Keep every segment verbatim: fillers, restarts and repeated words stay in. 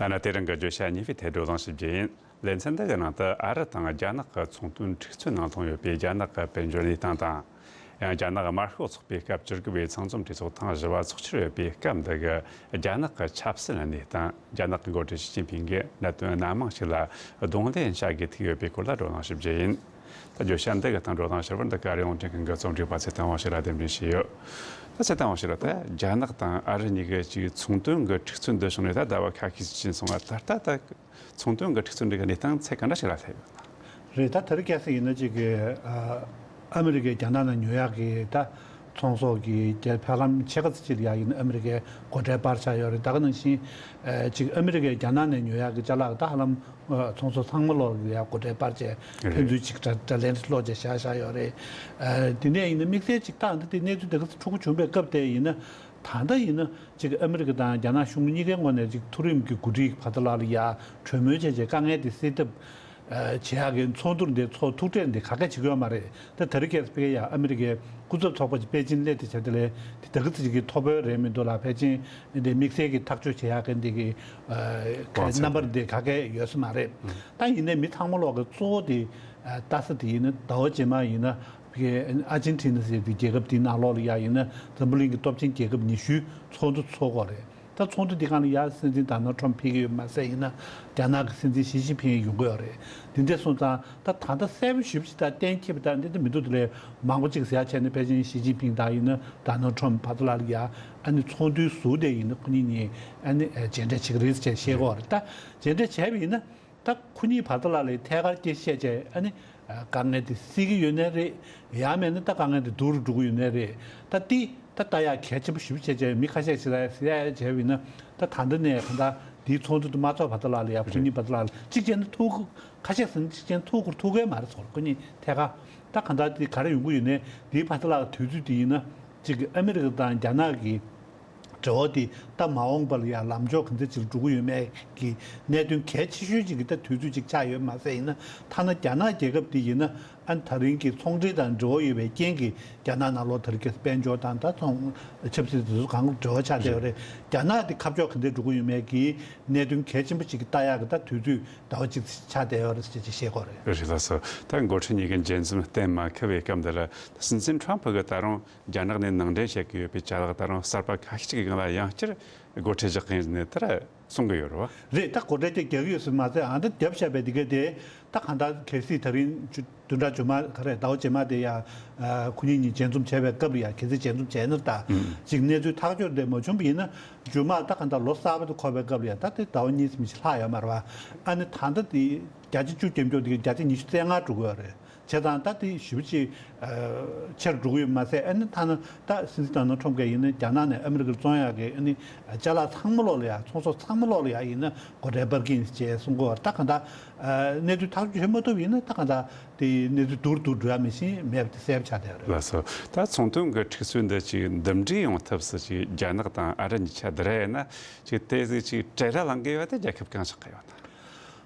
ད་ནི་དེ་རིང་གི་བརྗོད་བྱ་གཉིས་པའི་ཐད་བགྲོ་གླེང་ཞིག་བགྱིས་ཡིན། ལེ་ཚན་འདི་གི་ནང་དུ་ཨ་རི་དང་རྒྱ་ནག་གི་ཚོང་དོན་འཁྲུག་རྩོད་ནང་ལྷུང་ཡོད་པའི་རྒྱ་ནག་གི་དཔལ་འབྱོར་གནས་སྟངས་དང་། ཡང་རྒྱ་ནག་དམར་ཤོག་ཚོགས་པའི་སྐབས་བཅུ་དགུ་པའི་ཚང་འཛོམས་གྲོས་ཚོགས་ཐེངས་བཞི་པ་ཚོགས་འཆར་ཡོད་པའི་སྐབས་འདི་གི་རྒྱ་ནག་གི་ཆབ་སྲིད་གནས་སྟངས། རྒྱ་ནག་གི་འགོ་ཁྲིད་ཞི་ཅིན་ཕིང་གིས་གནད་དོན་སྣ་མང་ཞིག་ལ་གདོང་ལེན་བྱ་དགོས་ཐུག་ཡོད་པའི་སྐོར་ལ་བགྲོ་གླེང་ཞིག་བགྱིས་ཡིན། ད་བརྗོད་བྱ་འདི་གི་སྟེང་བགྲོ་གླེང་ཞུ་བར་འདི་ག་རེ་ཡོང་དྲན་མཁན་གྱི་རྩོམ་སྒྲིག་པ་ཚེ་བརྟན་དབང་ཕྱུག་ལགས་གདན་འདྲེན་བྱས་ཡོད། ད་ཚེ་བརྟན་དབང་ཕྱུག་ལགས། ད་རྒྱ་ནག་དང་ཨ་རི་གཉིས་ཀྱི་ཅིག་ཚོང་དོན་གྱི་འཁྲུག་རྩོད་འདི་བྱུང་ནས་ད་ཟླ་བ་ཁ་ཤས་ཕྱིན་སོང་བ། ད་ལྟ་ད་ཚོང་དོན་གྱི་འཁྲུག་རྩོད་འདི་གི་གནས་སྟངས་ཚད་ག་འདྲ་ཞིག་ལ་སླེབས་ཡོད་ན། རེད། ད་དེ་རིང་ཁ་སང་ཡིན་ན་ཅིག་གི་ཨ་ཨ་མི་རི་ཀའི་རྒྱ་ནག་ནང་ཉོ་ཡག་གི་ད་ཚོང་ཟོག་གི་རྒྱ་ཧ་ལམ་ཕྱེད་ཀ་ཙམ་ཅིག་ལ་ཡ་ཡིན་ན་ཨ་མི་རི་ཀའི་སྒོ་ཁྲལ་སྤར་ཆགས་ཡོད་རེད། ད་ག་ནང་བཞིན་ཨ་ཅིག་ཨ་མི་རི་ཀའི་རྒྱ་ནག་ནས་ཉོ་ཡག་གི་ཅ་ལག་ད་ཧ་ལམ་ཨ་ཚོང་ཟོག་ཚང་མ་ལོག་ལ་ཡ་སྒོ་ཁྲལ་སྤར་བྱས་ཕན་ཚུན་ཅིག་དགྲ་དགྲ་ལན་སློག་བྱས་བཞག་བཞག་ཡོད་རེད། ཨ་དེ་ནས་ཡིན་ན་དམིགས་བསལ་ཅིག་ད་འདི་དེ་གནས་ཚུལ་དེ་ག་ཚོད་འཁྲུག་པོ་བྱུང་བའི་སྐབས་དེ་ཡིན་ན། ད་ལྟ་ཡིན་ན་ཅིག་ཨ་མི་རི་ཀ་དང་རྒྱ་ནག་གཞུང་གཉིས་ཀའི་ངོས་ནས་ཅིག་མཐོ་རིམ་གྱི་འགོ་ཁྲིད་བར་དུ་ལ་ལ་ཡ་གྲོས་མོལ་བྱས་བྱས་དཀའ་ངལ་དེ་སེལ་ཐབས་ཨ་བྱེད་ཡག་གི་ཚོགས་འདུ་འདི་ཚོགས་ཐུག་འཕྲད་འདི་ག་གེ་བྱེད་ཀྱི་ཡོད་མ་རེད། ད་དེ་རིང་ཁ་སང་ཕ་གི་ཡ་ཨ་མི་རི་ཀའི་སྐུ་ཚབ་ཚོགས་པ་ཅིག་པེ་ཅིན་སླེབས་ཏེ་བྱས་དེ་ལས་དེ་ད་གི་ཚིག་གི་ཐོ་འབོད་རེད་མི་འདུག་ལ། ཕལ་ཆེར་འདི་དམིགས་བསལ་གྱི་ཐག་གཅོད་བྱེད་ཡག་གི་འདི་གི་ཨ་ག་དབང་ཚད་རྣམ་པར་འདི་ག་གེ་ཡོད་ས་མ་རེད། ད་ཡིན་ནའི་མི་ཚང་མ་ལོག་གི་གཙོ་བོ་དེ་ཨ་ལྟ་ས་དེ་ཡིན་ན་ཟླ་བ་རྗེས་མ་ཡིན་ན། ཨ་ཅིན་ཊི་ན་ཟེར་དེ་རྒྱལ་ཁབ་དེའི་ནང་ལོགས་ལ་ཡ་ཡིན་ན་འཛམ་བུ་གླིང་གི་སྟོབས་ཆེན་རྒྱལ་ཁབ་ཉི་ཤུའི་ཚོགས་འདུ་ཚོགས་ཀྱི་ཡོད་རེད། ད་ཚོགས་འདུ་འདི་སྒང་ལ་ཡ་སྲིད་འཛིན་ཌོ་ནལ་ཌི་ཊྲམ་ཕེབས་ཀྱི་ཡོད་མ་ཟད་ཡིན་ན་རྒྱ་ནག་གི་སྲིད་འཛིན་ཞི་ཅིན་ཕིང་ཡོང་གི་ཡོད་རེད། འདི་འདྲ་སོང་ཙང་ད་ད་ལྟ་གསལ་པོ་ཞེ་པོ་ཅིག་ད་གཏན་འཁེལ་བ་ད་འདི་འདྲ་མི་འདུག་དེ་ལས་མང་པོ་ཅིག་ཟེར་ཡ་བྱས་ན་ཕལ་ཆེར་ཞི་ཅིན་ཕིང་དང་ཡིན་ན་ཌོ་ནལ་ཌི་ཊྲམ་བར་དུ་ལ་ལ་ཡ་ཨ་ནི་ཚོགས་འདུའི་ཟུར་དེ་ཡིན་ན་ཁོ་གཉིས་གཉིས་ཨ་ནི་མཇལ་འཕྲད་བྱེད་ཀྱི་རེད་ཅེས་བཤད་ཀྱི་ཡོད་རེད། ད་མཇལ་འཕྲད་བྱས་པ་ཡིན་ན། ད་ཁོ་གཉིས་བར་དུ་ལ་ལས་ཐད་ཀར་སྐད་ཆ་བཤད་བྱས་ཨ་ནི་དཀའ་ངལ་དེ་སེལ་གྱི་ཡོད་ནའི་རེད། ཡང་མིན་ན་ད་དཀའ་ངལ་དེ་སྡུག་རུ་འགྲོ་གི་ཡོད་ནའི་རེད། ད་དེ་ད་ལྟ་ཡག་གལ་ཆེན་པོ་ཞེ་པོ་བྱས་བྱས་མི་ཁ་ཤས་ཤིག་ལ་ཟེར་ཡ་བྱས་པ་ཡིན་ན་ད་ད་ལྟ་ནས་གང་ལྟར་དེའི་ཚོགས་འདུ་དེ་མ་ཚོགས་བར་དུ་ལ་ལ་ཡ་ཁོ་གཉིས་བར་དུ་ལ་ལ་གཅིག་བྱས་ན་ཐུག་གི་ཁ་ཤས་ཟེར་ན་གཅིག་བྱས་ན་ཐུག་གི་ཐུག་གི་མ་རེད་ཚོགས་ཁོ་གཉིས་ཐད་ཀར་ད་གང་ལྟར་དེ་ག་རེ་ཡོང་གི་ཡོད་ནའི་དེའི་བར་དུ་ལ་ལ་དུས་ཚོད་དེ་ཡིན་ན་གཅིག་ཨ་མི་རི་ཀ་དང་རྒྱ་ནག་གི་འབྲེལ་བ་དེ་ད་མ་འོངས་པ་ལ་ཡང་ལམ་ཕྱོགས་ག་འདྲ་ཅིག་ལ་འགྲོ་གི་ཡོད་མེད་ཀྱི་གནད་དོན་གལ་ཆེ་ཤོས་ཅིག་གི་ད་དུས་ཚོད་ཅིག་ཆགས་ཡོད་མ་ཟད་ཡིན་ན་ཐ་ན་རྒྱ་ནག་རྒྱལ་ཁབ་དེ་ཡིན་ན་ཨ་ནི་ད་རིང་གི་ཚོང་འབྲེལ་དང་འབྲེལ་བ་ཡོད་པའི་རྐྱེན་གྱིས་རྒྱ་ནག་ནང་ལོགས་ད་རིང་གི་དཔལ་འབྱོར་དང་ད་ཚོང་ཆབ་སྲིད་དེ་ཚོ་གང་འབྲེལ་བ་ཆགས་བསྡད་ཡོད་རེད། རྒྱ་ནག་དེ་ཁ་ཕྱོགས་ག་འདྲ་འགྲོ་གི་ཡོད་མེད་ཀྱི་གནད་དོན་གལ་ཆེན་པོ་ཅིག་གི་ལྟ་ཡག་གི་ད་དུས་ཚོད་ཟླ་བ་གཅིག་ཆགས་བསྡད་ཡོད་རེད་ཅེས་བཤད་ཀྱི་ཡོད་རེད། རེད་ལགས་སོ། ད་འགོ་ཁྲིད་གཉིས་ཀྱི་མཇལ་འཛོམས་གཏན་མ་འཁེལ་བའི་སྐབས་འདི་ལ་སྲིད་འཛིན་ཊྲམ་ཕུ་གིས་ད་རུང་རྒྱ་ནག་ནས་ནང་འདྲེན་བྱེད་ཀྱི་ཡོད་པའི་ཅ་ལག་ད་རུང་གསར་པ་ཁ་ཤས་ཀྱི་སྒང་ལ་ཡང་བསྐྱར་སྒོ་ཁྲལ་བཞག་གི་ཡིན་ནས་དེ་ལ་གསུང་གི་ཡོད་རེད་བ། རེད། ད་སྒོ་ཁྲལ་དེ་རྒྱག་གི་ཡོད་ཟེར་མ་ཟད་ཨ་ད་རྒྱབ་བཞག་པའི་དེ་ག་དེ་ད་གང་ལྟར་གལ་སྲིད་ད་རིང་བདུན་ཕྲག་མཇུག་མ་ག་རེ་ཟླ་བ་རྗེས་མ་དེ་ཡ་ཁོ་གཉིས་གཉིས་མཇལ་འཛོམས་བྱས་པའི་སྐབས་ལ་ཡ་གལ་སྲིད་མཇལ་འཛོམས་བྱས་ན་ད་ཅིག་གནས་ཚུལ་ཐག་གཅོད་དེ་མ་བྱུང་བ་ཡིན་ན་མཇུག་མ་ད་གང་ལྟར་ལོ་གསར་པ་དེ་འཁོར་བའི་སྐབས་ལ་ཡ་ད་དེ་ཟླ་བ་གཉིས་ཙམ་ཞིག་ལྷག་ཡོད་མ་རེད་བ། ཨ་ནི་ད་ལྟ་དེ་བརྒྱ་ཆ་བཅུ་རྒྱབ་མགྱོགས་དེ་ག་བརྒྱ་ཆ་ཉི་ཤུ་རྩ་ལྔ་འགྲོ་གི་ཡོད་རེད། བྱས་ཙང་ད་དེ་ཞེ་པོ་ཅིག་ཨ་ཆེར་འགྲོ་གི་ཡོད་མ་ཟད་ཨ་ནི་ཐ་ན་ད་སྲིད་འཛིན་ཌོ་ནལ་ཊྲམ་གྱིས་ཡིན་ན་རྒྱ་ནག་ནས་ཨ་མི་རི་ཀར་བཙོང་ཡག་གི་ཨ་ནི་ཅ་ལག་ཚང་མ་ལོག་ལ་ཡ་ཚོང་ཟོག་ཚང་མ་ལོག་ལ་ཡ་ཡིན་ན་སྒོ་ཁྲལ་སྤར་གྱི་ཡིན་ཅེས་གསུང་གི་ཡོད་རེད། ད་གང་ལྟར་ཨ་གནས་ཚུལ་ཐག་གཅོད་བྱེད་མ་ཐུབ་ཡིན་ན་ད་གང་ལྟར་དེ་གནས་ཚུལ་སྡུག་རུ་སྡུག་རུ་འགྲོ་ཡ་མི་ཤེས་མེད་པ་དེ་གསལ་པོ་ཆགས་བསྡད་ཡོད་རེད། ལགས་སོ། ད་ཚོང་དོན་གྱི་འཁྲུག་རྩོད་འདི་ཅིག་འདུམ་འགྲིག་ཡོང་ཐབས་སུ་ཅིག་རྒྱ་ནག་དང་ཨ་རི་གཉིས་ཆ་འདི་ར་ཡིན་ན་ཅིག་དེ་ཟིག་ཅིག་བྲེལ་བ་ལངས་ཀྱི་ཡོད་པ་དེ་རྒྱལ་ཁབ་གང་ཞིག་གི་ཡོད་ན།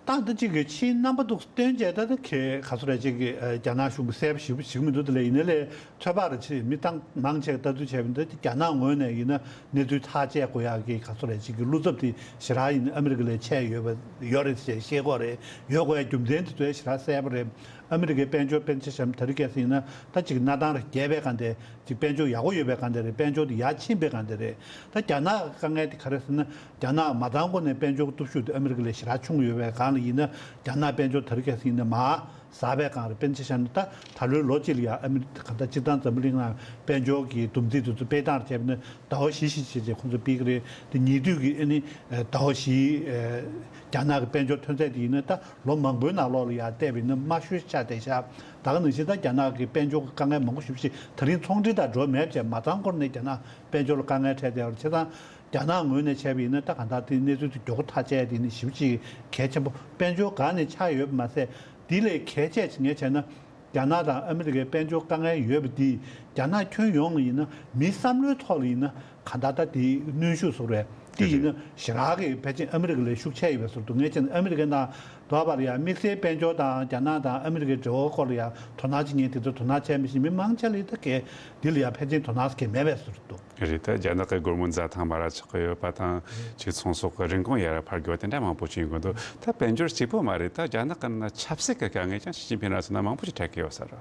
ད་ལྟ་གཅིག་གི་ཕྱིའི་རྣམ་པ་འདུག་སྟོན་བྱས་ད་ལྟ་ཁེ་ག་ཚོད་རེད་གཅིག་གི་ཨ་རྒྱ་ནག་གཞུང་གི་གསལ་པོ་ཞིབ་པོ་ཞིག་མི་འདུག་དེ་ལས་ཡིན་ནའི་ལས་ཚོད་དཔག་རེ་ཆེ་མི་ཏང་མང་ཆེ་ལྟ་ཚུལ་བྱས་པ་འདི་རྒྱ་ནག་ངོས་ནས་ཡིན་ན་གནས་ཚུལ་ཐག་བཅད་དགོས་ཡག་གི་ག་ཚོད་རེད་གཅིག་གི་བློ་འཚབ་དེ་ཞེ་དྲག་ཡིན་ཨ་མི་རི་ཀ་ལས་ཆེ་ཡོད་པ་ཡོད་རེད་ཅེས་བཤད་ཀྱི་ཡོད་རེད། ཡོད་དགོས་ཡ་རྒྱུ་མཚན་དེ་ཚོ་ཞེ་དྲག་གསལ་པོ་རེད། ཨ་མི་རི་ཀའི་དཔལ་འབྱོར་དཔེར་ན་ཆ་བཞག་ན་ད་རིང་ཁ་སང་ཡིན་ན་ད་གཅིག་གི་གནའ་ཐང་རེ་རྒྱས་པའི་སྒང་དེ་གཅིག་དཔལ་འབྱོར་ཡག་པོ་ཡོད་པའི་སྒང་དེ་རེད། དཔལ་འབྱོར་དེ་ཡར་ཕྱིན་པའི་སྒང་དེ་རེད། ད་རྒྱ་ནག་གི་དཀའ་ངལ་དེ་ག་རེ་ཟེར་ན། རྒྱ་ནག་མ་ཚང་ཁོ་ནས་དཔལ་འབྱོར་སྟོབས་ཤུགས་དེ་ཨ་མི་རི་ཀ་ལས་ཞེ་དྲག་ཆུང་ཡོད་པའི་སྒང་ལ་ཡིན་ན་རྒྱ་ནག་དཔལ་འབྱོར་དེ་རིང་ཁ་སང་ཡིན་ན་མར་ཟག་པའི་སྒང་རེད། དཔེར་ན་ཆ་བཞག་ན་ད་ད་ལོའི་ལོ་གཅིག་ལ་ཡང་ཨ་མི་རི་ཀ་ད་སྤྱིར་བཏང་འཛམ་བུ་གླིང་ནང་དཔལ་འབྱོར་གྱི་བསྡོམས་རྩིས་དེ་ཚོ་སྤེལ་སྟངས་བྱས་པ་ཡིན་ན་ཟླ་བ་བཞི་བཞི་བྱས་བྱས་ཁོང་ཚོ་སྤེལ་གྱི་རེད། དེ་ཉེ་དུས་ཀྱི་ཨ་ནི་ཟླ་བ་བཞིའི་རྒྱ་ནག་གི་དཔལ་འབྱོར་ཐོན་ཚད་དེ་ཡིན་ན་ད་ལོ་མང་པོའི་ནང་ལོགས་ལ་ཡང་བལྟས་པ་ཡིན་ན་དམའ་ཤོས་ཆགས་བསྡད་ཤག་ད་ག་ནང་བཞིན་ད་རྒྱ་ནག་གི་དཔལ་འབྱོར་གྱི་དཀའ་ངལ་མང་པོ་ཞེ་པོ་ཅིག་ད་རིང་ཚོང་འབྲེལ་དང་འགྲོ་མེད་བྱས་མ་ཚང་ཁོ་ནས་རྒྱ་ནག་དཔལ་འབྱོར་ལ་དཀའ་ངལ་འཕྲད་བསྡད་ཡོད་རེད། བྱས་ཙང་། རྒྱ་ནག་ངོས་ནས་བྱས་པ་ཡིན་ན་ད་གང་ལྟར་དེ་གནས་ཚུལ་དེ་མགྱོགས་པོ་ཐག་བཅད་དེ་ནི་ཞེ་པོ་ཅིག་གལ་ཆེན་པོ་དཔལ་འབྱོར་སྒང་ནས་ཆགས་ཡོད་པ་མ་ཟད། དེ་ལས་གལ་ཆེ་ངས་བྱས་ན་རྒྱ་ནག་དང་ཨ་མི་རི་ཀའི་དཔལ་འབྱོར་དཀའ་ངལ་ཡོད་པ་འདི་རྒྱ་ནག་ཁྱོན་ཡོངས་ལ་ཡིན་ན་མིའི་བསམ་བློའི་ཐོག་ལ་ཡིན་ན་གང་ལྟར་ད་དེ་གནོན་ཤུགས་བཟོ་རེད། དེ་ཡིན་ན་ཞེ་དྲག་གི་ཕལ་ཆེར་ཨ་མི་རི་ཀ་ལས་ཤུགས་ཆེ་ཡོད་པའི་བཟོ་འདུག་ངས་བྱས་ན་ཨ་མི་རི་ཀའི་ནང་དོ་བར་ཡང་དམིགས་བསལ་དཔལ་འབྱོར་དང་རྒྱ་ནག་དང་ཨ་མི་རི་ཀའི་འབྲེལ་བའི་སྐོར་ལ་ཡང་དོ་སྣང་བྱེད་མཁན་དེ་ཚོ་དོ་སྣང་བྱས་མི་ཤེས་མི་མང་ཆེ་ལ་ད་གལ་འདི་ལ་ཡང་ཕལ་ཆེར་དོ་སྣང་གལ་མེད་པའི་བཟོ་འདུག་རེད། ད་རྒྱ་ནག་གི་སྒོར་མོ་འཛའ་ཐང་མ་རག་ཆགས་ཀྱི་ཡོད་པ་དང་ཅིག་ཚོང་ཟོག་གི་རིན་གོང་ཡར་འཕར་དགོས་དེ་འདྲ་མང་པོ་ཅིག་ཡོང་གི་འདུག་ད་དཔལ་འབྱོར་གཅིག་པོ་མ་རེད། ད་རྒྱ་ནག་གི་ནང་ཆབ་སྲིད་ཀྱི་དཀའ་ངལ་ཀྱང་ཞི་ཅིན་ཕིང་རང་ཚོ་ནང་མང་པོ་ཞིག་འཕྲད་ཀྱི་ཡོད་ས་རེད།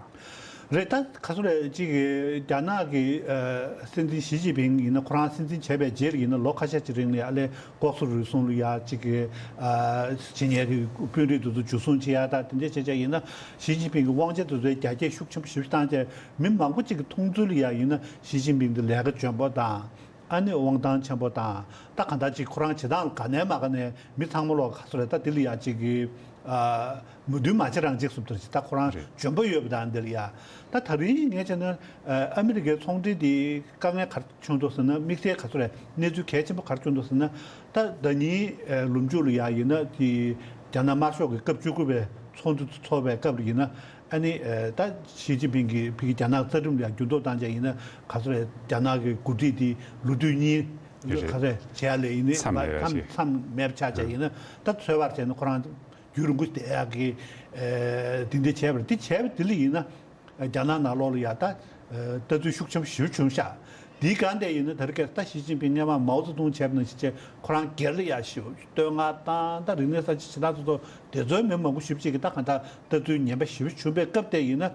རེད། ད་ག་ཚོད་རེད། གཅིག་གི་རྒྱ་ནག་གི་ཨ་སྲིད་འཛིན་ཞི་ཅིན་ཕིང་ཡིན་ན་ཁོ་རང་སྲིད་འཛིན་བྱས་པའི་རྗེས་ལ་ཡིན་ན་ལོ་ཁ་ཤས་ཀྱི་རིང་ལ་ཡ་ལས་ལྐོག་ཟ་རུལ་སུངས་ལ་ཡ་གཅིག་གི་ཨ་བྱེད་མཁན་གྱི་དཔོན་རིགས་དེ་ཚོ་འཇུ་བཟུང་བྱེད་ཡ་ད་དེ་འདྲ་བྱས་བྱས་ཡིན་ན་ཞི་ཅིན་ཕིང་གི་དབང་ཆ་དེ་ཚོའི་རྒྱ་སྐྱེད་ཤུགས་ཆེན་པོ་ཞེ་པོ་བཏང་བྱས་མི་མང་པོ་ཅིག་གི་མཐོང་ཚུལ་ལ་ཡ་ཡིན་ན་ཞི་ཅིན་ཕིང་དེ་ལས་ཀ་འཇོན་པོ་དང་། ཨ་ནི་དབང་ཐང་ཆེན་པོ་དང་ད་ག་འདྲ་ཅིག་ཁོ་རང་བྱེད་སྟངས་ལ་ག་ནས་མ་ག་ནས་མི་ཚང་མ་ལོག་ག་ཚོད་རེད། ད་དེ་ལ་ཡ་ཅིག་གི་ཨ་མོས་མཐུན་མ་བྱེད་རང་བྱེད་བཟོ་འདྲ་ཅིག་ད་ཁོ་རང་རེད། འཇོན་པོ་ཡོད་པ་དང་དེ་ལ་ཡ་ད་ད་རིང་ངས་བྱས་ན་ཨ་ཨ་མི་རི་ཀའི་ཚོང་འབྲེལ་དེ་དཀའ་ངལ་ག་རེ་བྱུང་འདུག་ཟེར་ན་དམིགས་བསལ་ག་ཚོད་རེད། གནས་ཚུལ་གལ་ཆེན་པོ་ག་རེ་བྱུང་འདུག་ཟེར་ན་ད་ཟླ་ཉིན་ལོ་མཇུག་ལ་ཡ་ཡིན་ན་དེ་རྒྱ་ནག་དམར་ཤོག་གི་སྐབས་བཅུ་དགུ་པའི་ཚོགས་འདུ་ཚོགས་པའི་སྐབས་ལ་ཡིན་ན། ཨ་ནི་ཨ་ད་ཞི་ཅིན་ཕིང་གིས་ཕ་གི་རྒྱ་ནག་རྩ་ཁྲིམས་ལ་འགྱུར་ལྡོག་བཏང་བྱས་ཡིན་ན་ག་ཚོད་རེད། རྒྱ་ནག་གི་འགོ་ཁྲིད་དེ་ལོ་དུས་གཉིས་རེད། ག་ཚོད་བྱས་ལས་ཡིན་ནི་མཚམས་མེད་པ་མཚམས་ཞིག་མཚམས་མེད་པ་ཆགས་བྱས་ཡིན་ན་ད་ཚོད་དཔག་བྱས་ན་ཁོ་རང་རྒྱུན་རིང་པོ་བསྡད་ཡག་གི་ཨ་དེ་འདྲ་བྱས་པ་རེད། དེ་བྱས་པ་དེ་ལ་ཡིན་ན་རྒྱ་ནག་ནང་ལོགས་ལ་ཡ་ད་ལྟ་ཚུལ་ཤུགས་ཆེན་པོ་ཞེ་པོ་བྱུང་ཤག་དེའི་སྒང་དེ་ཡིན་ན་ད་རེས་ཀྱི་ད་ཞི་ཅིན་ཕིང་སྔོན་མ་མའོ་ཙེ་ཏུང་བྱས་པ་ནང་བཞིན་བྱས་ཁོ་རང་སྒེར་ལ་ཡ་ཞེ་པོ་བསྟོད་བསྔགས་བཏང་། ད་རིག་གནས་གསར་བརྗེ་བྱེད་སྟངས་སོ་སོ་དེ་ཚོའི་མི་མང་པོ་ཞེ་པོ་ཅིག་གིས་ད་གང་ལྟར་ལྟ་ཚུལ་ངན་པ་ཞེ་པོ་བྱུང་བའི་སྐབས་དེ་ཡིན་ན་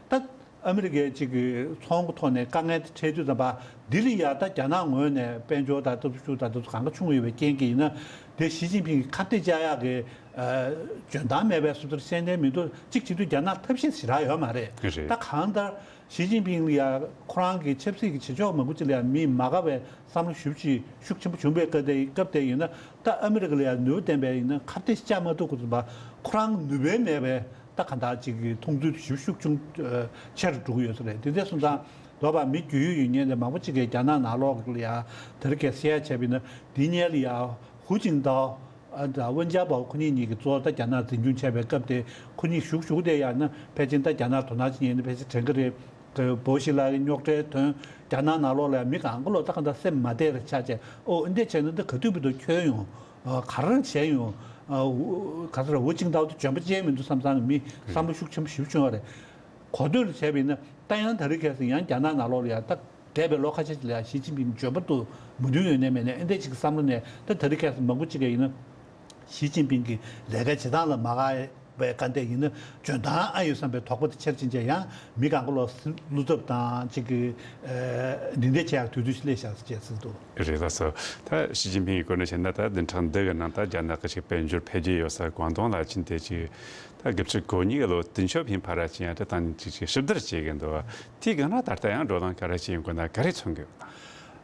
ད་ཨ་མི་རི་ཀའི་ཅིག་གི་ཚོང་གི་ཐོག་ནས་དཀའ་ངལ་དེ་འཕྲད་དུས་ཙམ་པ་འདི་ལ་ཡ་ད་རྒྱ་ནག་ངོས་ནས་དཔལ་འབྱོར་དང་ལྟ་ཚུལ་ཤུགས་དང་དེ་ཚོ་གང་ག་ཆུང་ཡོད་པའི་རྐྱེན་གྱིས་ཡིན་ན་དེ་ཞི་ཅིན་ཕིང་གི་ཁ་གཏད་བཅག་ཡག་གི་ཨ་འཇོན་ཐང་མེད་པའི་བཟོ་འདྲ་བཤད་མཁན་མི་འདུག་གཅིག་བྱེད་དུས་རྒྱ་ནག་ཐབས་ཤེས་ཞེ་དྲག་ཡོད་མ་རེད། རེད། ད་གང་ལྟར་ཞི་ཅིན་ཕིང་ལ་ཡ་ཁོ་རང་གི་ཆབ་སྲིད་ཀྱི་བྱེད་ཕྱོགས་མང་པོ་ཅིག་ལ་ཡ་མིས་མ་དགའ་བའི་བསམ་བློ་ཞེ་པོ་ཅིག་ཤུགས་ཆེན་པོ་བྱུང་བའི་སྐབས་དེ་སྐབས་དེ་ཡིན་ན་ད་ཨ་མི་རི་ཀ་ལ་ཡ་ནུས་པ་ལྡན་པའི་ཡིན་ན་ཁ་གཏད་བཅག་མ་ཐུབ་ཀྱི་ཙམ་པ་ཁོ་རང་ནུས་པ་མེད་པའི་ད་གང་ལྟར་ཅིག་གི་མཐོང་ཚུལ་ཞེ་པོ་ཤུགས་ཆུང་ཆེ་རུ་འགྲོ་གི་ཡོད་ས་རེད། དེ་འདྲ་སོང་ཙང་དོ་བ་མི་རྒྱུས་ཡོད་ཡོད་མཁན་དེ་མང་པོ་ཅིག་གིས་རྒྱ་ནག་ནང་ལོགས་ལ་ཡ་དེ་རིང་ཁ་སང་བཤད་ཡ་བྱས་པ་ཡིན་ན་འདི་སྔོན་ལ་ཡ་ཧུའུ་ཅིན་ཐའོ། ཨ་ད་ཝུན་ཅཱ་པའོ་ཁོ་གཉིས་གཉིས་ཀྱིས་གཙོ་བོ་ད་རྒྱ་ནག་འཛིན་སྐྱོང་བྱས་པའི་སྐབས་དེ་ཁོ་གཉིས་བཞུགས་བཞུགས་དེ་ཡང་ན་ཕལ་ཆེར་ད་རྒྱ་ནག་དོ་སྣང་བྱེད་མཁན་ནི་ཕལ་ཆེར་དྲན་གྱི་རེད། ཀི་བོ་ཤི་ལ་རྙོག་དྲའི་དོན་རྒྱ་ནག་ནང་ལོགས་ལ་མི་གང་ག་ལོ་ད་ག་འདྲ་སེམས་མ་བདེ་རེ་ཆགས་བྱས་ཨོ་འདི་བྱས་ན་འདི་ག་དུས་བུ་དུ་ཁྱོད་ཡོང་ག་རེ་བྱས་ཡོང་ག་ཚོད་ར་ཝུ་ཅིང་ཏའོ་དེ་འཇོན་པོ་ཅན་མི་འདུག་བསམ་བསམ་མི་བསམ་བློ་ཤུགས་ཆེན་པོ་ཞེ་པོ་བྱུང་བ་རེད། གོ་ཐོས་ལ་བྱས་པ་ཡིན་ན་ད་ཡང་ད་རེས་ཁ་སང་ཡང་རྒྱ་ནག་ནང་ལོགས་ལ་ཡང་ད། འདས་པའི་ལོ་ཁ་ཤས་ཤིག་ལ་ཡང་ཞི་ཅིན་ཕིང་འཇོན་པོ་འདུག་མོས་མཐུན་ཡོད་ནའི་མེད་ནའི་ཨེ་འདྲ་ཅིག་བསམ་བློ་ནས་ད་ད་རེས་ཁ་སང་མང་པོ་ཅིག་གིས་ཡིན་ན་ཞི་ཅིན་ཕིང་གི་ལས་ཀའི་བྱེད་སྟངས་ལ་མ་དགའ་བའི་སྒང་དེ་ཡིན་ན་འཇོན་ཐང་ཨ་ཡོད་བསམ་པའི་དོགས་པ་དེ་ཆེར་ཕྱིན་བྱས་ཡང་མི་གང་ག་ལོག་བློ་འཚབ་དང་ཅིག་གི་འདི་འདྲ་བྱེད་ཡག་དུས་ཚོད་ཅིག་སླེབས་ཤག་ཅེས་ཟེར་འདུག་རེད། ལགས་སོ། ད་ཞི་ཅིན་ཕིང་གི་སྐོར་ནས་བཤད་ན་ད་བདུན་ཕྲག་འདི་གི་ནང་ད་རྒྱ་ནག་གི་ཅིག་དཔལ་འབྱོར་འཕེལ་རྒྱས་ཡོད་ས་ཀོང་ཏུང་ལ་ཕྱིན་ཏེ་ཅིག་ད་དགུ་བཅུ་གོ་གཉིས་གི་ལོ་ཏེང་ཞའོ་ཕིང་ཕར་ར་ཕྱིན་ཡང་ད་ད་ནི་ཅིག་ཅིག་ཞིབ་བསྡུར་བྱེད་གི་འདུག་དེའི་སྒང་ལ་ད་ལྟ་ཡང་འགྲོ་སྟངས་ག་རེ་བྱེད་ཡོང་གི་ན་ག་རེ་མཚོན་གི་ཡོད་ན།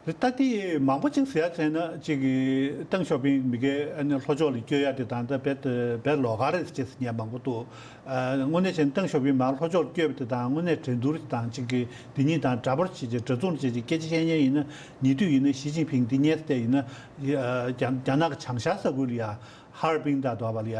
རེད། ད་དེ་མང་པོ་ཅིག་ཟེར་ཡ་བྱས་ན་ཅིག་གི་ཏེང་ཞའོ་ཕིང་མི་སྒེར་ཨ་ནི་ལྷོ་ཕྱོགས་ལ་བསྐྱོད་ཡ་དེ་དང་ད་བེད་བེད་ལོག་ག་རེད་ཅེས་ཉན་མང་པོ་འདུག་ཨ་དངོས་གནས་བྱས་ན་ཏེང་ཞའོ་ཕིང་མར་ལྷོ་ཕྱོགས་ལ་བསྐྱོད་པ་དེ་དང་དངོས་གནས་འགྲན་བསྡུར་དང་ཅིག་གི་དེ་གཉིས་དང་འདྲ་པོར་བྱེད་ཅིག་འདྲ་མཚུངས་བྱེད་ཅིག་སྐད་ཆ་བཤད་མཁན་ཡིན་ན་ཉེ་དུས་ཡིན་ན་ཞི་ཅིན་ཕིང་འདི་ཉན་སྟེ་ཡིན་ན་རྒྱ་རྒྱ་ནག་གི་བྱང་ཤར་ས་ཁུལ་ལ་ཡ། ཧར་པིན་དང་དོ་བ་ལ་ཡ་